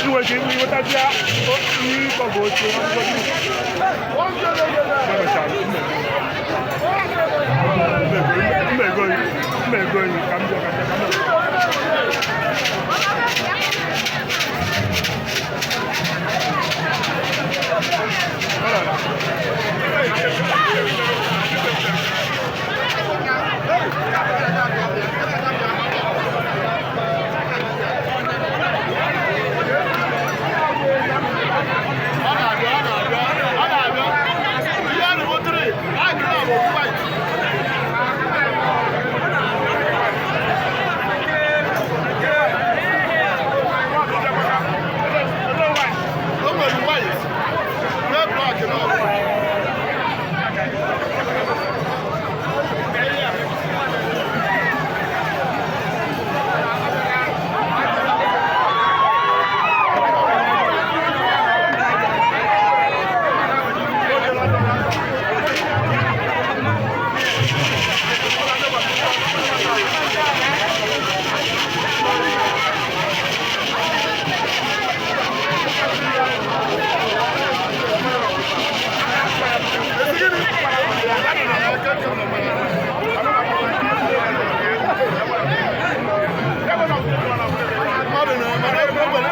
Iwe gị iwetazi ihe ịkọ bụ oche mma ego mma ego ka m bịa ka m bịa ka m bịa. Ọ na-abịa, ọ na-abịa, ọ na-abịa. Ihe a na-ekwu three, anyị na-abụ five. O nwere white, nwee black na ọbụ. Mmadụ na mana ebe o nwere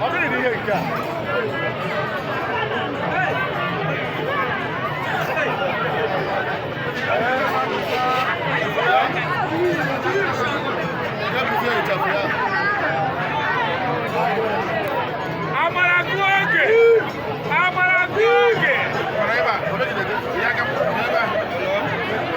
ọ bụrụ na ihe nke a. Ya bụ ihe ịchafụ ya. Amara gụọ oge! Amara gụọ oge! Nọrọ ebe a, ọ megidere gị. Ya aka nọrọ ebe a.